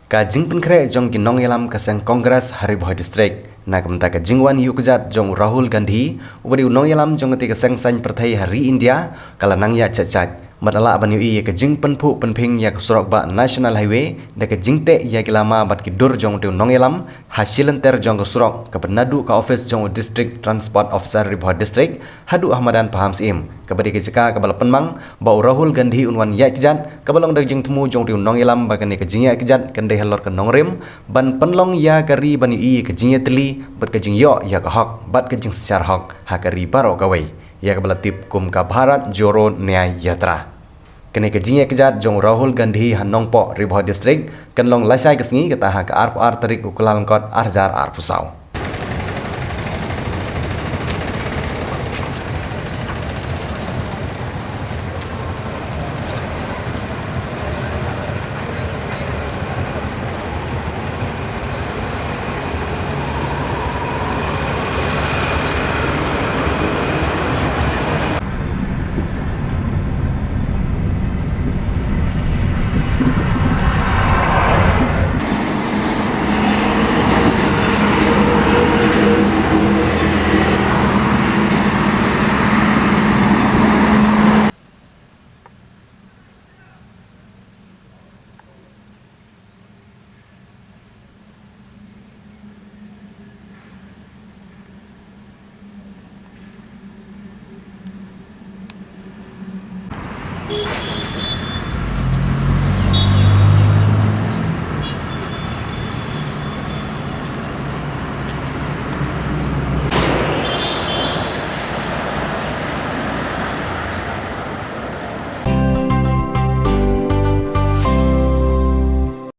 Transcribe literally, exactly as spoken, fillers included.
Ka jingpynkhreh jong ki nongialam ka seng Congress ha Ri Bhoi District na ka bynta ka jingwan ïuh kjat jong u Rahul Gandhi uba dei u nongialam jong katei ka seng sain pyrthei ha ri India ka la nang ïaid chait chait bad la lah ban ïohi ïa ka jingpynphuh pynphieng ïa ka surok bah National Highway da ka jingteh ïa ki lama bad ki dur jong utei u nongialam ha shilynter jong ka surok kaba naduh ka ophis jong u District Transport Officer Ri Bhoi District haduh ha madan Pahamsyiem, kaba dei ka jaka kaba la pynmang ba u Rahul Gandhi un wan ïaid kjat, kaba long da ka jingthmu jong utei u nongialam ba kane ka jingïaid kjat kan dei halor ka nongrim ban pynlong ïa ka ri ban ïohi ïa ka jingïatylli bad ka jingïoh ïa ka hok bad ka jingsynshar hok ha ka ri baroh kawei, ïa kaba la tip kum ka Bharat Jodo Nyay Yatra. Kane ka jingïaid kjat jong u Rahul Gandhi ha Nongpoh, Ri Bhoi District kan long lashai ka sngi, kata ha ka arphew ar tarik u Kyllalyngkot ar hajar arphew saw.